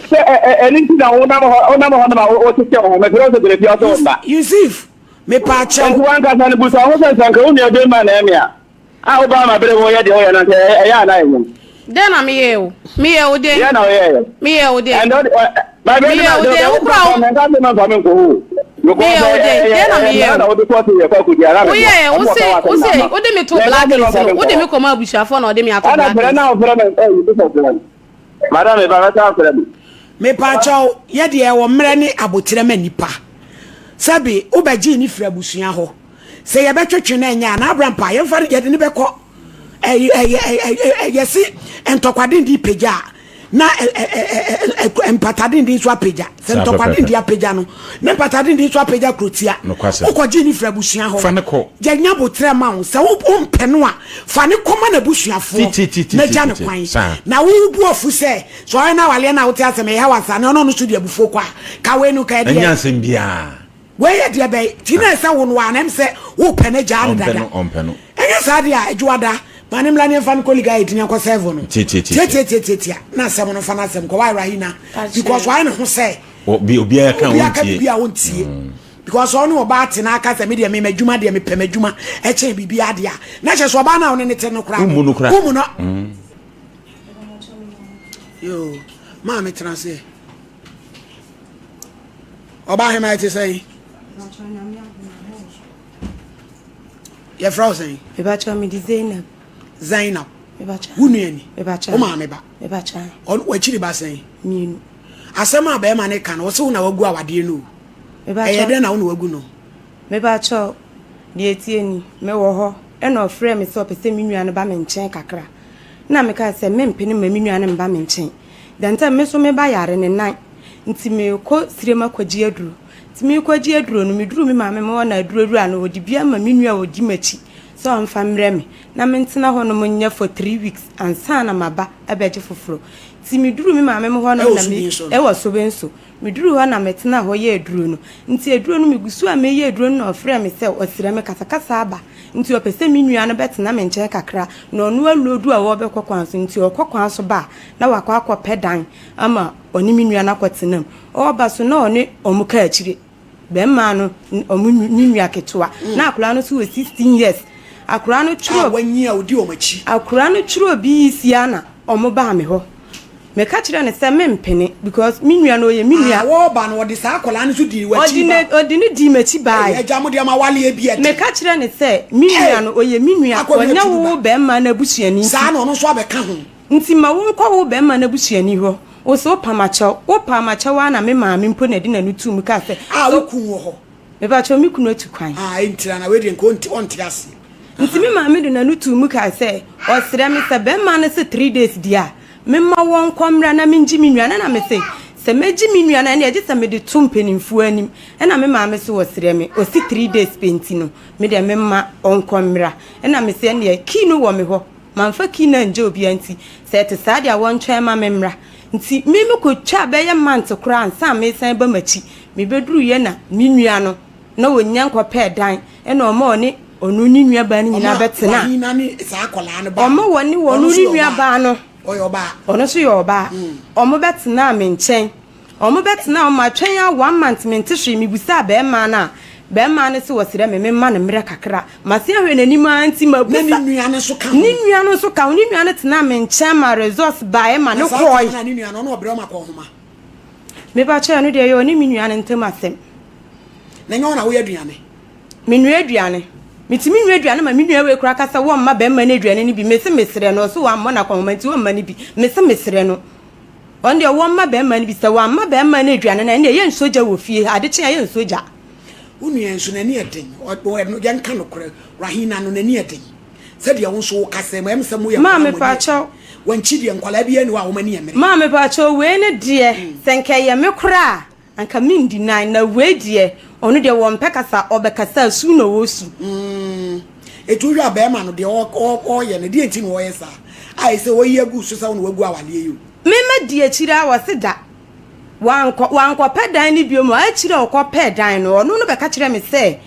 Sɛ ɛ ɛ ɛno nti na wonam hɔ wonam hɔ nom a wotete wo ho mefrɛ wo sɛ gyina fie ɔsɛ wo mma. Yusuf mepaakyɛw. Nti wankasa no busa wo ho sɛ sɛ nka wo nua bɛrima na ɛme a A wobaa ma bere mu yɛ deɛ woyɛ no nti ɛyɛ a na ɛnyɛ. Dɛn na meyɛɛ wo? Meyɛɛ wo dɛn? Deɛ na woyɛɛ. Meyɛɛ wo dɛn? Ɛnna ɔde ɛ Meyɛɛ wo dɛn? Wo kura wo. Mɛnka sɛ mɛmfa me nkɔ hɔ o. Meyɛɛ wo dɛn? Dɛn na meyɛɛ wo? Wode kɔɔte yɛ kɔ akɔdi ara meboa. Woyɛɛ wo se wo se wode me to blacklist no wode me kɔma abusuafoɔ na ɔde me ato Ɛna frɛ blacklist. na wofrɛ me ɛyi bishop no. Madam meba mɛsan afrɛ me. Mepaakyɛw, yɛ deɛ ɛwɔ mmerɛ ne aboterɛ ma nnipa. Sɛbe wobɛgyee no firi abusua hɔ. Sɛ yɛbɛtwetwe no ɛnyɛ a, na Abraham pa, yɛmfa no, yɛde no bɛkɔ. Ɛyɛ, ɛyɛ, ɛyɛ, yɛse ntɔkwa denden pagya a, na mpata denden nso apagya. Sɛ ntɔkwa denden apagya no, ne mpata denden nso apagya kurotia. Wokɔgyee no firi abusua hɔ. Fa no kɔ. Yɛnya aboterɛ ma wo. Sɛ wompɛ no a, fa no kɔma n'abusuafoɔ na gya no kwan. Na wo bo afu sɛ, sɛ ɔyɛ no awaleɛ no a wote asɛm ɛyɛ wo saa na ɔno nso de abufuo kɔ a, ka wei no ka ɛdeɛ. Ɛnyɛ asɛm biara. Wei yɛ deɛ bɛn? Nti na ɛsɛ wo no a na ɛm sɛ wopɛ no agyaa no dada. Ɔmpɛ no. Ɛnyɛ saa deɛ a, Adwoada, ma ne mmra ne yɛmfa no kɔ Liga 8 ne yɛnkɔ serve no. Tiatiatiatia. Tiatiatiatia na asɛm no fa no asɛm kɔ. Why Rahina? Because wayɛ ne ho sɛ. Obi obiara ka Obiara ka wontie. biribi a wontie. Because ɔne ɔbaa te na aka sɛ me deɛ me m'adwuma deɛ mepɛ m'adwuma ɛkyɛn biribiara deɛ a, na kyerɛ sɛ ɔbaa no a ɔne ne te no koraa no, Wommu no koraa. wommu no. Yoo, maame tena ase. Ɔbaa hema ɛte sɛn? Yɛfrɛ wo sɛn? Mebakyɛ me de Zainab. Zainab. Mebakyɛ. Wo nua ni? Mebakyɛ. Wo maame ba? Mebakyɛ. Ɔno w'akyiri ba sɛn? Mmienu. Asɛm a bɛrima ne ka no, ɔsɛ wo na wagu awadeɛ no o. Mebakyɛ. Ɛyɛ dɛn na wo na wagu no? Mebakyɛ deɛ ɛtie ni, mewɔ hɔ ɛna ɔfrɛ me sɛ ɔpɛ sɛ me nua no ba me nkyɛn kakra. Na meka sɛ mempene ma me nua no mba me nkyɛn. Dɛn sɛ me nso me ba yare ne nan nti merekɔ sirem akɔgye aduro. Nti merekɔgye aduro no, meduruu me maame hɔ na aduro wura no, ɔde bi ama me nua a ɔdi m'akyi sɛ ɔmfa mmrɛ me na mentena hɔnom nyɛ for three weeks ansa na maba abɛgye foforɔ. Nti meduruu me maame hɔ nom na me, ɛwɔ Sobenso. Meduruu hɔ na metenaa hɔ yɛɛ aduro no. Nti aduro no, megu so a mereyɛ aduro no na ɔfrɛɛ me sɛ ɔsrɛ me kasakasa aba nti ɔpɛ sɛ me nua no bɛtena me nkyɛn kakra na ɔno aloodu a ɔrebɛkɔ kwan so nti ɔkɔ kwan so ba a na wakɔ akɔpɛ dan ama ɔne me nua no akɔtena mu. Ɔreba so na ɔne wɔn ka akyire. Bɛrima no, wɔn ne nua ketewa. Na akwadaa no nso wɔ 16 years. Akwadaa no twerɛ. A wanyi a ɔdi wɔn akyi. Akwadaa no twerɛ BEC ara na wɔn baa me hɔ. Meka kyerɛɛ no sɛ mempene because me nua no ɔyɛ me nua. Ah, wɔreba no ɔde saa akwadaa no nso dii w'akyi ba. Ɔde no dii m'akyi baeɛ. Ei, agya mo deɛ mo awaleɛ bi ɛden. Meka kyerɛɛ no sɛ me nua no ɔyɛ me nua, ɔnyɛ wo bɛrima no abusuani nti. Saa na ɔno nso abɛka ho. Nti ma wonkɔ wo bɛrima no abusuani hɔ. Wo se wopa m'akyɛw. Wopaa m'akyɛw ara na me maame mpo na ɛde n'ano too mu kaa sɛ. Ah, wo kun wɔ hɔ? Mepakyɛw, me kunu atu kwan. Ah, entira na wei deɛ nka ɔnte aseɛ. Nti me maame de n'ano too mu kaa sɛ, ɔsrɛ me sɛ bɛrima no se three days deɛ a, memma wɔnkɔ mmra na mengye me nua no. Ɛna mese, sɛ mɛgye me nua no a, ɛnneɛ gye sɛ mede to mpanimfoɔ anim. Ɛna me maame se ɔsrɛ me, ɔse three days pɛ nti no, me deɛ memma ɔnkɔ mmra. Ɛna mese, ɛnneɛ key no wɔ me hɔ. Mamfa key no angya obiara nti, sɛ ɛte saa deɛ a wɔntwɛn mma memmra. Nti me mekɔtwaa bɛyɛ month koraa ansa meresan ba m'akyi. Mebɛduruiɛ na me nua no, na ɔnnya nkɔpɛɛ dan, ɛna ɔma ɔne ɔno ne nua baa no nyinaa bɛtenaa. Ɔma wɔne ɔno ne nua baa no, ɔno nso yɛ ɔbaa, ɔmo bɛtenaa me nkyɛn. Ɔmo bɛtenaa hɔ, matwɛn ara one month mente hwee, mebisaa bɛɛmaa no a, bɛɛmaa no se ɔsrɛ me memma no mmerɛ kakra. Masen ahwɛ n'anim ara nti mabusa. Na ne nua no nso ka ho. Ne nua no nso ka ho, ne nua no tenaa me nkyɛn ma results baeɛ ma no Na saa kɔɔe. time no a ne nua no, ɔno ɔbrɛ ɔma kɔnhoma. Mepakyɛw ɛno deɛ ɛyɛ ɔne me nua no ntam asɛm. Na ɛnyɛ wo na woyɛ aduane? Menoa aduane. Metumi noa aduane ma me nua wei koraa ka sɛ wɔmma bɛɛma no aduane no bi, mese mesrɛ no, ɔse wammɔ no akɔnhoma nti ɔmma no bi, mese mesrɛ no. Ɔno deɛ wɔmma bɛrima no bi, sɛ wɔamma bɛrima no aduane no a, ɛnneɛ yɛnsɔ gya wɔ fie ha, ade kye a yɛnsɔ gya. Wo nua nso n'ani yɛ den, yɛnka nokorɛ, Rahina no n'ani yɛ den, sɛdeɛ wo nso wokasa yi, ɛyɛ me sɛ moyɛ nkwadaa Maame mo ani yɛ den, pakyɛw. Wankyi deɛ nkwadaa biara nni hɔ a wɔn ani yɛ mmerɛ. Maame pakyɛw, wei no deɛ, sɛ nka ɛyɛ me koraa a, Anka me ndi nan na wei deɛ ɔno deɛ wɔmpɛ kasa ɔbɛkasa a su na ɔsu. Mm eti wohwɛ a bɛɛma no deɛ ɔɔyɛ no deɛ nti na ɔɔyɛ saa a ɛsɛ ɔyi agu so sɛ wo na wagu awaleɛ yi o. Me ma di akyire a ɔse da wankɔ wankɔpɛ dan no biom akyire a ɔkɔ pɛɛ dan no ɔno no bɛka kyerɛ me sɛ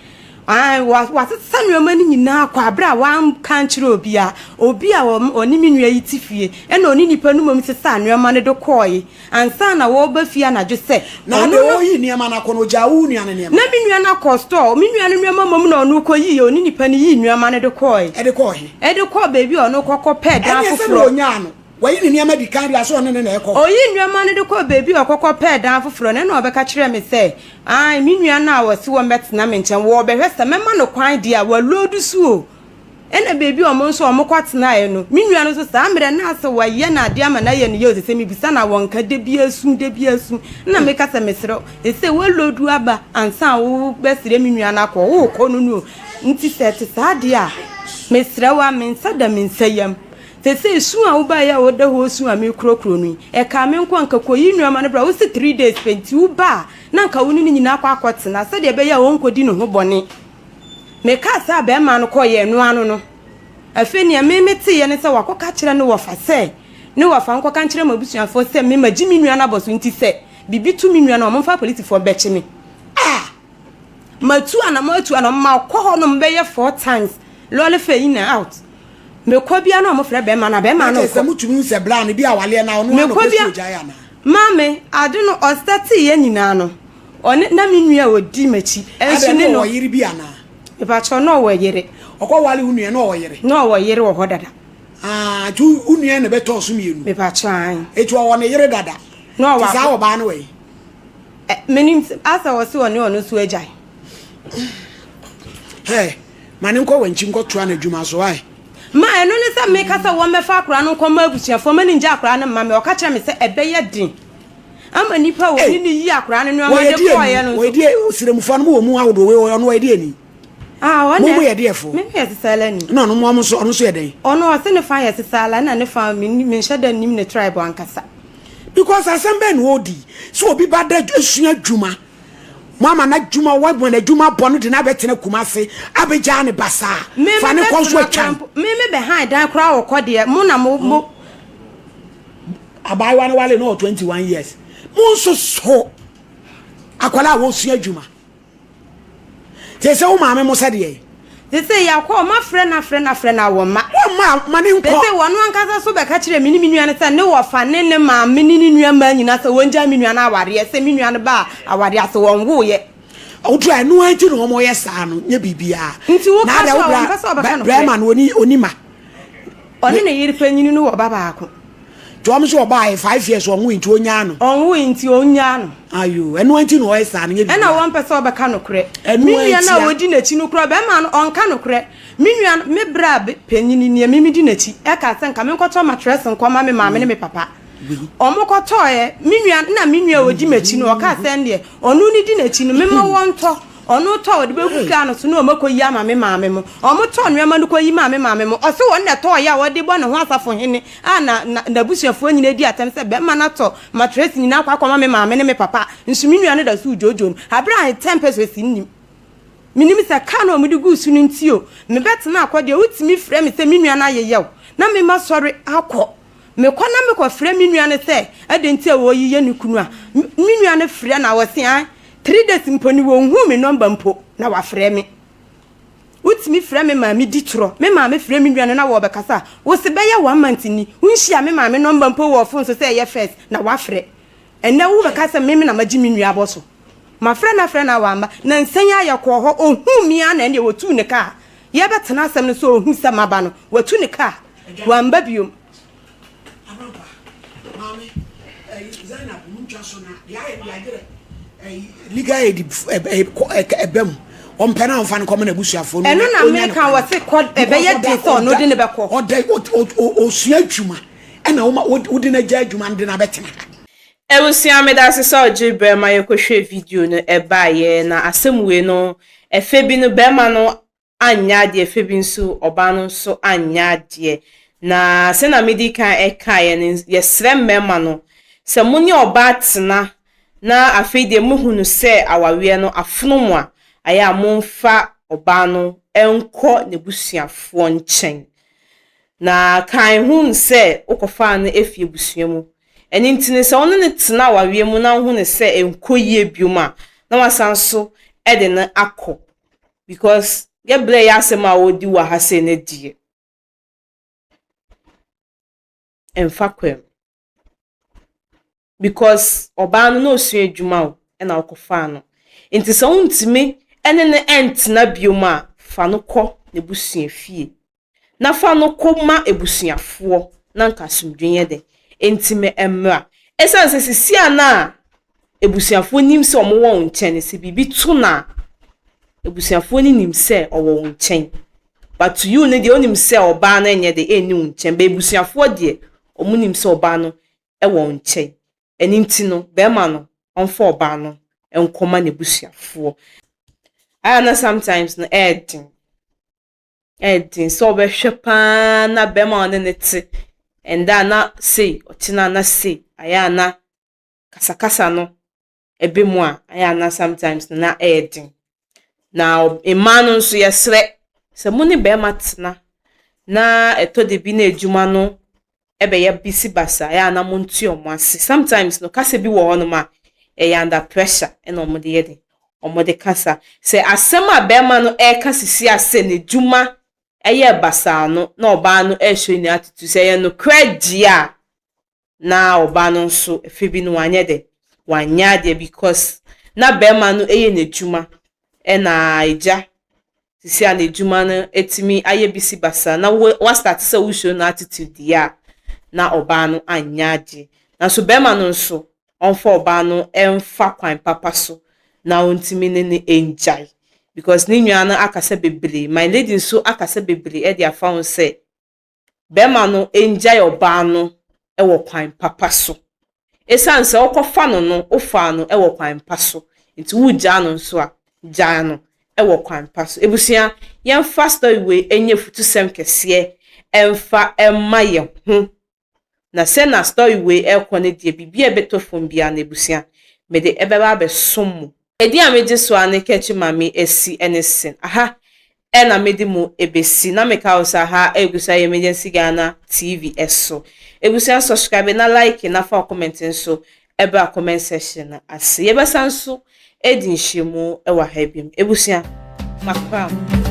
ae wasesa nnoɔma no nyinaa kɔ aberɛ a wanka ankyerɛ obia obi a ɔne me nua yi te fie ɛna ɔne nipa no mmom sesaa nnoɔma no de kɔɔe Ansa na wɔreba fie anadwo sɛ, Na ɔno deɛ no. ɔreyi nneɛma no akɔ no, ɔgyaa wo nua no nneɛma. Na me nua no akɔ store, me nua no nneɛma mmom na ɔno kɔyiiɛ, ɔne nipa no yii nneɛma no de kɔɔe. Ɛde kɔɔ he? Ɛde kɔɔ baabi a ɔno kɔkɔ pɛɛ dan Ɛnneɛ sɛdeɛ foforɔ. ɔnyaa no, wayi ne nneɛma di kan deɛ a, sɛ ɔne no na ɛkɔ. Ɔyii nneɛma no de kɔɔ baabi a ɔkɔkɔ pɛɛ dan foforɔ no, ɛnna ɔbɛka kyerɛɛ me sɛ, Aane, me nua no a ɔse wɔmmɛtena me nkyɛn, wɔrebɛhwɛ sɛ mɛma no kwan deɛ a, waloodu so o. Ɛna baabi a wɔn nso wɔkɔtenaeɛ no, me nua no nso saa mmerɛ no na asɛ wɔayɛ no adeɛ ama no ayɛ no yie, sɛ mebisa no a wɔnka, da biara su, da biara su. Ɛna meka sɛ mesrɛ wo, seesei woaloodu aba ansa a wobɛsrɛ me nua no akɔ, worekɔ no no o. Nti sɛ ɛte saa deɛ a, mesrɛ wo a, me nsa da me nsa yam. Seesei su a wobaeɛ a woda hɔ resu a merekorɔkorɔ no yi, ɛkaa me nko a, anka kɔyi nnoɔma no bra. Wose three days pɛ nti woba a, na anka wo ne no nyinaa akɔ akɔtena sɛdeɛ ɛbɛyɛ a ɔnkɔdi ne ho bɔne. Mekaa saa barima no kɔeɛ ɛno ano no, afei nea me meteeɛ ne sɛ wakɔka akyerɛ ne wɔfa sɛ, ne wɔfa nkɔka nkyerɛ m'abusuafoɔ sɛ me magye me nua no abɔ so nti sɛ biribi to me nua no a wɔmfa apolisifoɔ bɛkye me. Ah! Matu anamɔ atu anamɔ, makɔ hɔnom bɛyɛ four times, lɔre fare in and out. Mekɔ biara na wɔfrɛ barima no a, barima Na no kyerɛ sɛ nkɔ. motumi hu sɛ bra no bi awaleɛ no a ɔno ara na Mekɔ ɔpɛ sɛ bia, ɔgyae anaa? maame, ade no ɔstarteeɛ nyinaa no, Ɔne, na me nua a ɔdi m'akyi nso Adɛn, ne na no. ɔwɔ yere bi anaa? Mepakyɛw, na ɔwɔ yere. Ɔkɔware wo nua, na ɔwɔ yere? Na ɔwɔ yere wɔ hɔ dada. Ah, nti wo nua na ɛbɛtɔɔ so mmienu? Mepakyɛw, aane. Enti ɔwɔ ne yere dada? Na ɔwɔ Nti saa ɔbaa no wɔ he? Ɛ, menim sɛ, asɛ ɔse ɔne ɔno nso agyae. Hɛ, ma no nkɔ w'ankyi nkɔtoa n'adwuma so, wai? Ma ɛno ne sɛ meka sɛ wɔmmɛfa akwadaa no nkɔma abusuafoɔ, ma no ngya akwadaa no mma me. Ɔka kyerɛɛ me sɛ ɛbɛyɛ den. Ama nipa a wɔne no yi akwadaa no nneɛma de kɔɔeɛ no nso. Wɔyɛ deɛ sremfoɔ no mo wɔ mu ahodoɔ wei ɔno ɔyɛ deɛ ni. Ah, ɔno mo mo yɛ deɛ fo. Me yɛ sesala ni. Na ɔno mo nso ɔno nso yɛ dɛn. Ɔno ɔse ne fa yɛ sesala na ne fa me me nhyɛ da nim ne tribe ankasa. Because asɛm bɛn na ɔredi sɛ obi ba da esua adwuma. Mo ama n'adwuma wama n'adwuma bɔ no de no abɛtena Kumase abɛgyaa no basaa. Fa ne kɔ nso atwan. Me me bɛ han dan koraa wɔ kɔ deɛ mo na mo mo. Abaayewa no wale no wɔ 21 years. Mo nso so akwadaa a wɔsua adwuma. Te sɛ wo maame mo sɛdeɛ. Te sɛ yɛakɔ ɔmo afrɛ no afrɛ no afrɛ no a wɔmma. Wɔmma ma ne nkɔ. Te sɛ wɔn ankasa so bɛka kyerɛ me ne me nua no sɛ ne wɔfa ne ne maame ne ne nua mmaa nyinaa sɛ wɔngyae me nua no awareɛ sɛ me nua no baa awareɛ ase wɔnwoeɛ. Wotu a ɛno ara nti na wɔyɛ saa no nyɛ biribiara. Nti woka so a wɔmpɛ sɛ wɔbɛka nokorɛ. Brɛma no ɔni ma. Ɔne ne yere panyini no wɔ ba baako. Nti wɔn nso ɔbaa yɛ 5 years ɔnwoe nti ɔnyaa no. Ɔnwoe nti ɔnyaa no. Ayo ɛno nti na ɔyɛ saa no nyɛ biribiara. Ɛna wɔmpɛ sɛ ɔbɛka nokorɛ. Me nua no a ɔdi n'akyi no koraa bɛrima no ɔnka nokorɛ. Me nua no me bra panyini nea me medi n'akyi ɛka sɛ nka menkɔtɔ matress nkɔma me maame ne me papa. Wɔn kɔtɔɔɛ me nua na me nua a ɔdi m'akyi no ɔkaa sɛ ɛndeɛ ɔno ne di n'akyi no mema wɔntɔ. Ɔno tɔ a ɔde bɛgu kaa no so na wɔn akɔyi ama me maame mo. Wɔn tɔɔ nneɛma no kɔyi maa me maame mo. Ɔse wɔn na ɛtɔɔeɛ a ɔde bɔ ne ho asafohene a na na n'abusuafoɔ nyinaa di atɛm sɛ bɛrima no atɔ matress nyinaa akɔ akɔma me maame ne me papa nso me nua no da so redwoodwoo no. Aberɛ a 10 pesos nnim. Menim sɛ kaa no a wɔde guu so no nti o, mebɛtena akɔ deɛ wotumi frɛ me sɛ me nua no ayeyɛ wo na me masɔre akɔ. Mekɔ na mekɔfrɛ me nua no sɛ adɛn nti a ɔreyeyɛ ne kunu a, me nua no frɛ na ɔse ae, 3 days mpo ni wɔnhuu me nɔmba mpo na wafrɛ me. Wotumi frɛ me maame di torɔ, me maame frɛ me nua no na wɔrebɛkasa a, wose bɛyɛ one month ni, wonhyia me maame nɔmba mpo wɔ phone so sɛ ɛyɛ first na wafrɛ. Ɛnnɛ wobɛka sɛ me na magye me nua abɔ so. Mafrɛ no afrɛ no a wamma. Nansa yi ara yɛkɔɔ hɔ, ɔhuu me ara na ɛnneɛ wɔtuu ne kaa. Yɛrebɛtena asɛm no so a ɔhuu sɛ maba no, watu ne kaa. Wamba biom. Abrampa, maame, ɛyi Zainab mu ntwa so na deɛ ayɛ deɛ agyerɛ ɛyi legal aid ɛbɛ mu. Ɔmpɛ na ɔmfa no kɔma n'abusuafoɔ no. Ɛno na meka wɔ se kɔ ɛbɛyɛ den sɛ ɔno de ne bɛkɔ. Ɔda ɔsua adwuma ɛna woma wode no agya adwuma no de no abɛtena ha. Abusua medase sɛ ɔgye berɛ ma yɛkɔhwɛ video no ɛbaeɛ na asɛm wei no ɛfɛ bi no bɛrima no anyɛ adeɛ, ɛfɛ bi nso ɔbaa no nso anyɛ adeɛ. Na sɛnea medi kan ɛkaeɛ no, yɛsrɛ mmarima no sɛ mo ne ɔbaa tena na afei deɛ mohu no sɛ awareɛ no afono mo a, ayɛ a momfa ɔbaa no nkɔ n'abusuafoɔ nkyɛn. Na kan hu sɛ wokɔfaa no afi abusua mu. Ɛno nti no sɛ wo ne no tena awareɛ mu na wohu no sɛ ɛnkɔ yie biom a, na wasan so de no akɔ. Because yɛbrɛ yɛ asɛm a wɔdi wɔ ha sei no deɛ, ɛmfa kwan mu. Because ɔbaa no na ɔsua adwuma o ɛna wokɔfaa no. Nti sɛ wontumi ne no ɛntena biom a, fa no kɔ n'abusua fie. Na fa no kɔ ma abusuafoɔ na nka asomdwe nyɛ dɛ ntimi mmra. Ɛsiane sɛ sisi a na abusuafoɔ nim sɛ ɔmo wɔ wo nkyɛn no, sɛ biribi to no a, abusuafoɔ no nim sɛ ɔwɔ wo nkyɛn. But to you no deɛ wonim sɛ ɔbaa no ɛnyɛ dɛ ɛnni wo nkyɛn. But abusuafoɔ deɛ ɔmo nim sɛ ɔbaa no ɛwɔ wo nkyɛn. Ɛno nti no bɛrima no ɔmfa ɔbaa no nkɔma n'abusuafoɔ. Ayɛ na sometimes no ɛɛden. Ɛɛden sɛ ɔbɛhwɛ paa na bɛrima a ɔne ne te ɛnda a na sei ɔkyena na sei ayɛ a na kasakasa no ɛbɛ mu a ayɛ a na sometimes no na ɛɛden. Na mmaa no nso yɛsrɛ sɛ mo ne bɛrima tena na ɛtɔ da bi na adwuma no ɛbɛyɛ bisi basa ayɛ a na monte ɔmo ase. Sometimes no kasa bi wɔ hɔnom a ɛyɛ under pressure ɛna ɔmo de yɛ den ɔmo de kasa. Sɛ asɛm a bɛrima no ɛreka sisi a sɛ n'adwuma ɛyɛ basaa no na ɔbaa no ɛrehyɛ ne attitude sɛ ɛyɛ nokorɛ deɛ a na ɔbaa no nso ɛfɛ bi no wanyɛ dɛ wanyɛ adeɛ because na bɛrima no ɛyɛ n'adwuma ɛna agya sisi a n'adwuma no etumi ayɛ bisi basa na wo wa start sɛ wohyɛ no attitude deɛ a na ɔbaa no anyɛ adeɛ. Nanso bɛrima no nso ɔmfa ɔbaa no ɛmfa kwan papa so na ɔntumi ne no ngyae because ne nua no akasa bebree. My lady nso akasa bebree ɛde afa ho sɛ bɛrima no ngyae ɔbaa no ɛwɔ kwan papa so. Esiane sɛ wokɔfa no no, wofaa no ɛwɔ kwan pa so. Nti wogyaa no nso a, gyaa no ɛwɔ kwan pa so. Ebusua, yɛmfa story wei ɛnyɛ futusɛm kɛseɛ ɛmfa ɛmma yɛn ho. Na sɛ na story wei ɛrekɔ no deɛ, biribi a ɛbɛtɔ fam biara no ebusua, mede ɛbɛba abɛsom mo. Edin a megye so ara ne Ketchy Maame Asi ne Sen. Aha na mede mo besi. Na meka wo sɛ aha egu so ayɛ Emergency Ghana TV so. Ebusua subscribe na like na fa wo comment nso bra comment section no ase. Yɛbɛsan nso adi nhyiamu wɔ ha biom. Ebusua, makra mo.